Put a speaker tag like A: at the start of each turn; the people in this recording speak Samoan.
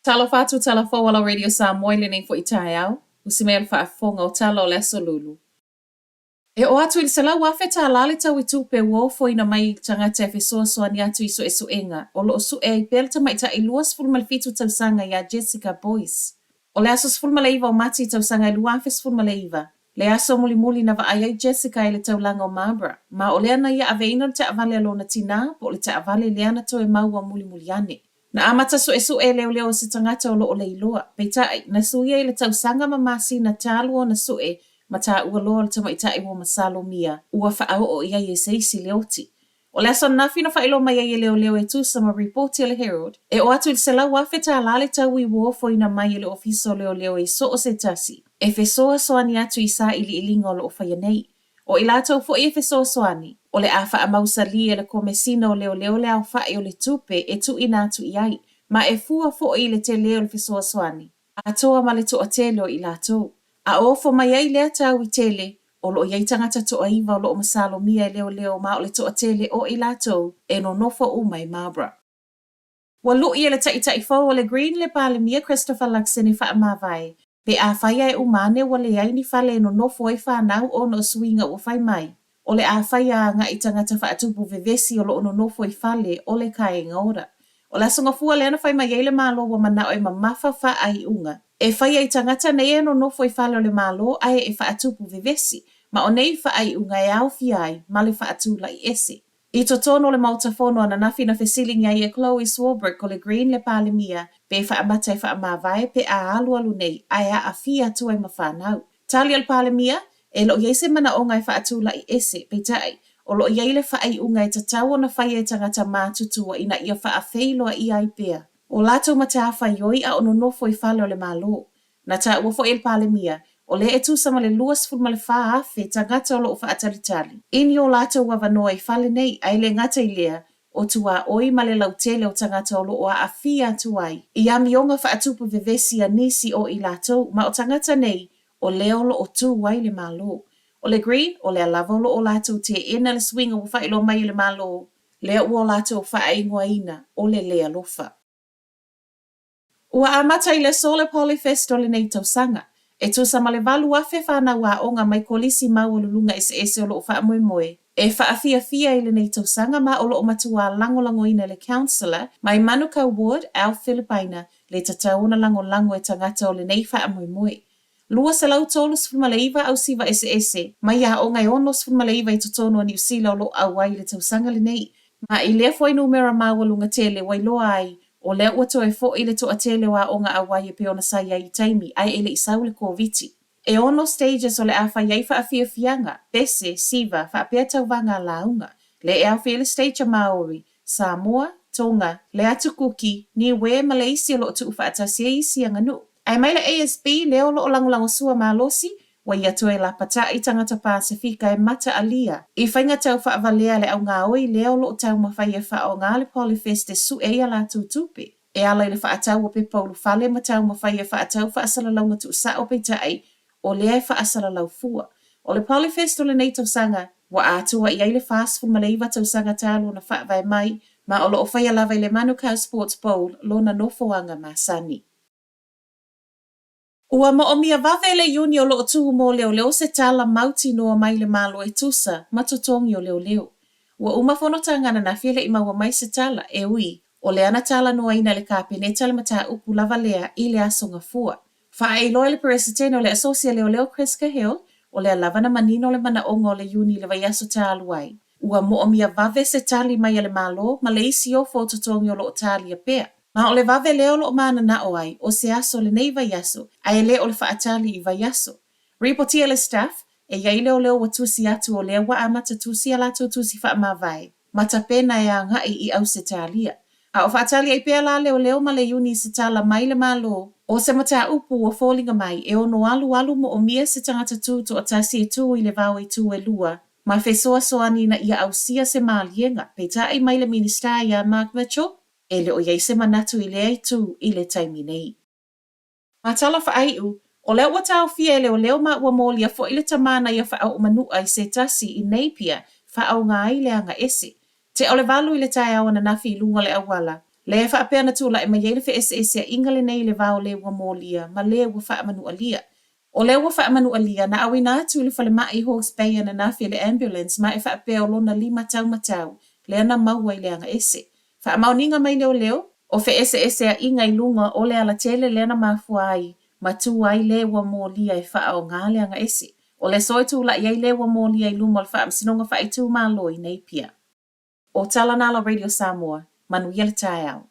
A: Talofa atu tala fou a la Radio Samoa i lenei foi taeao. Usi mai o le faafofoga o tala o le Aso Lulu. E oo atu i le $100,000 le tau i tupe ua ofoina mai i tagata e fesoasoani atu i suesuega o lo o sue ai pea le tamaitai 27 tausaga iā Jessica Boyce. O le aso 19 o Mati tausaga e 2019, le aso mulimuli na vaai ai Jessica i le taulaga o Marlborough, ma o lea na ia aveina le taavale a lona tinā po o le taavale lea na toe maua mulimuli ane. Na amata suesue e leoleo o se tagata o lo o leiloa, peitai, na suia i le tausaga ma masina talu ona sue ma taua loa o le tamaitai ua masalomia ua faaoo i ai e se isi le oti. O le aso ananafi na faailoa mai ai e leoleo e tusa ma ripoti a le Herald, e oo atu i le $100,000 le taui ua ofoina mai e le Ofisa o Leoleo i so o se tasi e fesoasoani atu i sailiiliga o lo o faia nei. O i latou foi e fesoasoani, o le a faamausalī e le Komesina o Leoleo le aofaʻi o le tupe e tuuina atu i ai, ma e fua foi i le telē o le fesoasoani, atoa ma le toatele o i latou. A ofo mai ai lea taui tele, o lo o i ai tagata toaiva o lo o masalomia e leoleo ma o le toatele o i latou e nonofo uma i Marlborough. Ua luʻi e le Taitai fou o le Green le Palemia Christopher Luxon e faamavae, pe afai ae uma ane ua leai ni fale e nonofo ai fanau ona o suiga ua fai mai, o le a faia agaʻi tagata faatupu vevesi o lo o nonofo i fale o le Kāinga Ora. O le Aso Gafua lea na fai mai ai le Malo ua manao e mamafa faaiuga e faia i tagata nei e nonofo i fale o le Malo ae e faatupu vevesi, ma o nei faaiuga e aofia ai ma le faatulaʻi ese. I totonu o le Maota Fono ananafi na fesiligia ai e Chloe Swarbrick o le Green le Palemia pe faamata e faamavae pe a alualu nei ae aafia atu ai ma fanau. Tali a le Palemia, E le o i ai se manaʻoga e faatulaʻi ese, peitai, o lo o i ai le faaiuga e tatau ona faia e tagata matutua ina ia faafeiloaia ai pea o latou matafaioi a o nonofo i fale o le Malo. Na taua foi e le Palemia, o lea e tusa ma le 24,000 tagata o lo o faatalitali i ni o latou avanoa i fale nei, a e le gata i lea, o tuaoi ma le lautele o tagata o lo o aafia atu ai i amioga faatupu vevesi a nisi o i latou, ma o tagata nei o lea o lo o tū ai le Malo. O le Green, o lea lava o lo o latou teena le suiga ua faailoa mai e le Malo, lea ua o latou faaigoaina o le le alofa. Ua amata i le aso le Polyfest o lenei tausaga. E tusa ma le 8,000 fanau aoga mai kolisi maualuluga eseese o lo o faamoemoe e faafiafia i lenei tausaga ma o lo o matuā lagolagoina e le Councillor mai Manukau Ward, Alf Filipaina, le tatau ona lagolago e tagata o lenei faamoemoe. 239 ausiva eseese mai aoga e 69 i totonu o Niu Sila o lo o ʻauai i le tausaga lenei. Ma i lea fuainumera maualuga tele ua iloa ai, o lea ua toe foʻi le toatele o aoga ʻauai e pei ona sa i ai i taimi ae e le i sau le Koviti. E ono stages o le a fai ai faafiafiaga, pese, siva, faapea tauvaga a lauga. Lea e aofia ai le stage a Maori, Samoa, Tonga, le Atu Kuki, Niue ma le isi o lo o tuufaatasi ai isi aganuu. Ae mai le ASB lea o lo o lagolagosua malosi, ua ia toe lapataʻi tagata Pasefika e mataalia i faiga tau faavalea le augaoi lea o lo o taumafai e faaaoga le Polyfest e sue ai a latou tupe e ala i le faatau o pepa ulufale ma taumafai e faatau faasalalauga tuusao peitai o lea e faasalalau fua. O le Polyfest o lenei tausaga, ua atoa i ai le 49 tausaga talu ona faavae mai, ma o lo o faia lava i le Manukau Sports Bowl lona nofoaga masani. Ua moomia vave le Iuni o lo o tū mō leoleo se tala mautinoa mai le Malo e tusa ma totogi o leoleo. Ua uma fonotaga ananafi e le i maua mai se tala, e ui, o lea na talanoaina e le Kapeneta le mataupu lava lea i le Aso Gafua. Faailoa e le Peresetene o le Asosi a Leoleo Chris Cahill, o lea lava na manino le manaʻoga o le Iuni i le vaiaso talu ai. Ua moomia vave se tali mai a le Malo ma le isi ofo o totogi o lo o talia pea. Ma o le vave lea o lo o mananao ai, o se aso lenei vaiaso, a e le o le faatali i vaiaso. Ripotia le staff, e i ai leoleo ua tusi atu o lea ua amata tusi a latou tusi faamavae. Ma tapena e agaʻi i Ausetalia. A o faatali ai pea la leoleo ma le Iuni i se tala mai le Malo, o se mataupu ua foliga mai e ono alualu moomia se tagata tū toatasi e tū i le vao i tū e lua ma fesoasoani ina ia ausia se maliega, peitai mai le Minisita iā Mark Mitchell, e le o i ai se manatu i lea itu i le taimi nei. Ma tala faaiu, o lea ua taofia e leoleo ma ua molia foi le tamā na ia faaoo manuʻa i se tasi i Napier faaoga ai le aga ese. Tea o le valu i le taeao ananafi i luga o le auala. Lea e faapea na tula'i mai ai le fe'ese'esea'iga lenei i le va o le ua molia ma le ua fa'amanu'alia. O le ua fa'amanu'alia na auina atu i le falema'i i Hawke's Bay ananafi e le ambulance ma e faapea o lona limataumatau lea na maua i le agaese. Faamaoniga mai leoleo, o fe'ese'esea'iga i luga o le alatele lea na mafua ai ma tu ai le ua molia e fa'aaogā le agaese. O le aso e tula'i ai le ua molia i luma o le Faamasinoga Faaitumalo i Napier. O tala na a la Radio Samoa, manuia le taeao.